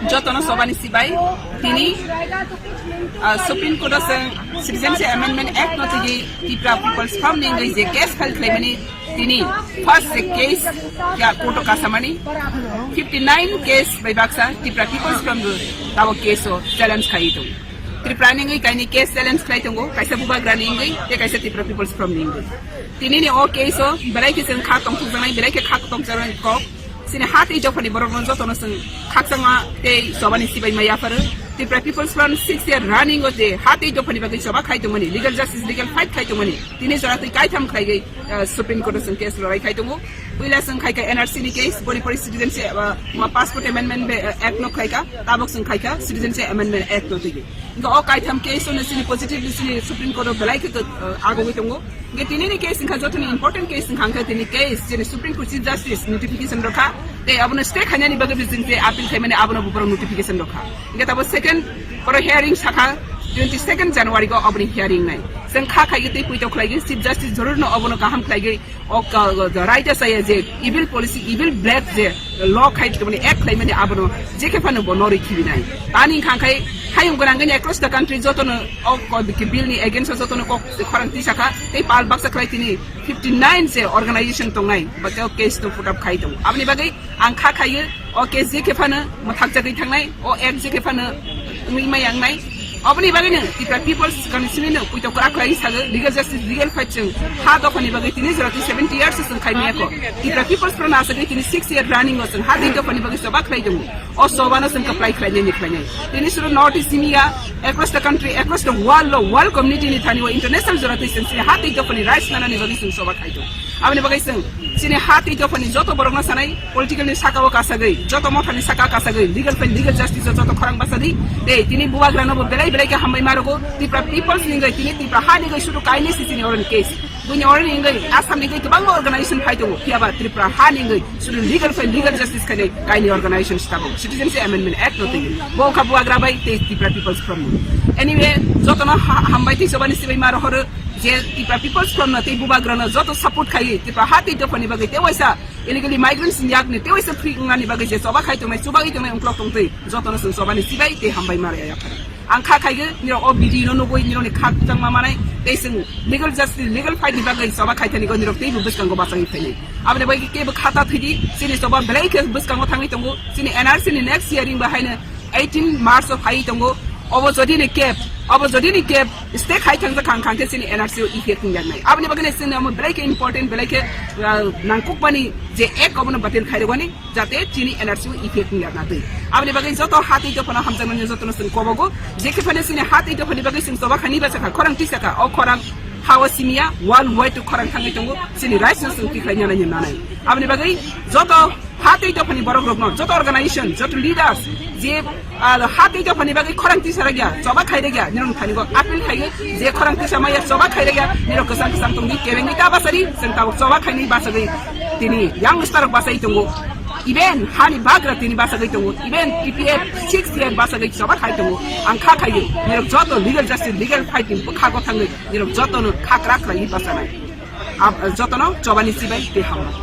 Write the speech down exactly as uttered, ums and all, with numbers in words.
Jotono sobani sibai tini, ah, Supreme Court o chwng Citizenship Amendment Act no tigi Tipra People's Front ni wngwi je case file khlaimani tini first je case ya court o kasamani fifty nine case bai baksa Tipra People's Front bo tabo case o challenge khai tongo. Tripura ni wngwi kaini case challenge khlai tongo, kaisa bubagra ni wngwi tei kaisa Tipra People's Front ni wngwi. Tini ni o case o belai khe chwng kha tongthokjaknai, belai khe kha tongthokjaknai kok. Chini ha tei dophani borok no jotono chwng khakchangma tei chobani sibai ma yapharo. Tripura People's Front six year running o je ha tei dophani bagwi choba khai tongmani, legal justice, legal fight khai tongmani, tini jora twi kaitham khlaigwi, ah, Supreme Court o chwng case lorai khai tongo. Puila chwng khai kha N R C ni case, boni pore Citizenship, ah, ma Passport Amendment Be-, ah, Act no khai kha, tabok chwng khai kha Citizenship Amendment Act no tigi. Hingke o kaitham case o no chini positive ni chini Supreme Court o belai khe, ah, agogwi tongo. Hingke tini ni case wngkha joto ni important case wngkha, hingke tini case chini Supreme Court Chief Justice notification rokha. Tei abono stay khainani bagwi bising je appeal khaimani abono buphuru notification rokha. Hingke tabo second oro hearing sakha twenty second January go oboni hearing nai. Chwng kha khaigwi tei puito khlaigwi Chief Justice joror no obono kaham khlaigwi o ka-, ka-, ka-, right asaya je evil policy, evil black je law khai tongmani, act khlaimani abono je khe phano bo norwi khibinai. Tani wngkha khai hayung gwnangwi across the country jotono o ko-, bill ni against o jotono kok khorang tisakha tei pal baksa khlai tini fifty nine je organization tongnai ba tei o case no put up khai tongo. Aboni bagwi ang kha khaio o case je khe phano mwthakjagwi thangnai, o act je khe phano wngwi maya wngnai. Oboni bagwino Tipra People's Commission no puito kwrak khlai sago, legal justice, legal fight chwng ha dophani bagwi tini jora twi seventy years chwng khai maya kho. Tipra People's Front asagwi tini six year running o chwng ha tei dophani bagwi choba khlai tongo. O choba no chwng kwplai khlai nini khlai nai. Tini suru North East India, across the country, across the world lo, world community ni thani o international jora twi chwng chini ha tei dophani rights nanani bagwi chwng choba khai tongo. Aboni bagwi chwng chini ha tei dophani joto borokno sanai, political ni saka o kasagwi, joto motha ni saka kasagwi, legal fight, legal justice o joto khorang basa di. Tei tini bubagra no bo belai belai khe hambai ma rwgo, Tipra People's ni wngwi, tini Tipra ha ni wngwi sudu kainwi si chini oroni case. Buini oroni wngwi Assam ni wngwi kwbangma organization phai tongo, phiya ba Tripura ha ni wngwi sudu legal fight, legal justice khainai kaini organization tabuk Citizenship Amendment Act no twi. Bo wngkha bubagra bai tei Tipra People's Front ni. Anyway, jotono ha-, hambai tei chobani sibai ma rohoro. Je Tipra People's Front no tei bubagra no joto support khai, Tipra ha tei dophani bagwi tei waisa illegally migrants ni yak ni tei waisa free wngnani bagwi je choba khai tongnai, chubagwi tongnai, ungklok tongtwi, jotono chwng chobani sibai tei hambai ma rwya yaphar. Ang kha khaigwi nirok o video no nugwi nirok ni kha kwchangma manai tei chwng legal justice, legal fight ni bagwi choba khai thani go nirok tei bo bwskango bachagwi phainai. Aboni bagwi kebo khata thwidi, chini choba belai khe bwskango thangwi tongo, chini N R C ni next hearing bo haino eighteen March o phai tongo. Obo jodi ni kep, obo jodi ni kep stay khai thang kha, kha khe chini N R C o effect wng yaknai. Aboni bagwi chini omo belai khe important, belai khe, ah, nangkukmani je ek obono batil khai rwani, jate chini N R C o effect wng yakna twi. Aboni bagwi joto ha tei dophano hamjakmani jotono chwng kobogo, je khe phano chini ha tei dophani bagwi chwng choba khaini bachakha, khorang tisakha, o khorang ha o simiya, world wide to khorang thangwi tongo, chini rights no chwng tikhlai nani nanai. Aboni bagwi joto ha tei dophani borok rokno, joto organization, joto leaders, je, ah, ha tei dophani bagwi khorang tisa rwgya, choba khai rwgya, nirok thani go appeal khai, je khorang tisa maya choba khai rwgya, nirok kwchang kwchang tongdi, kebengwi ta basari, chwng tabuk choba khaini basagwi tini young star rok basai tongo. Even hani bagra tini basagwi tongo, even T P F six year basagwi choba khai tongo. Ang kha khaio, nirok joto legal justice, legal fight ni bwkhago thangwi, nirok jotono kha kwrak khlaiwi basanai. Ab-, jotono chobani sibai tei hambai.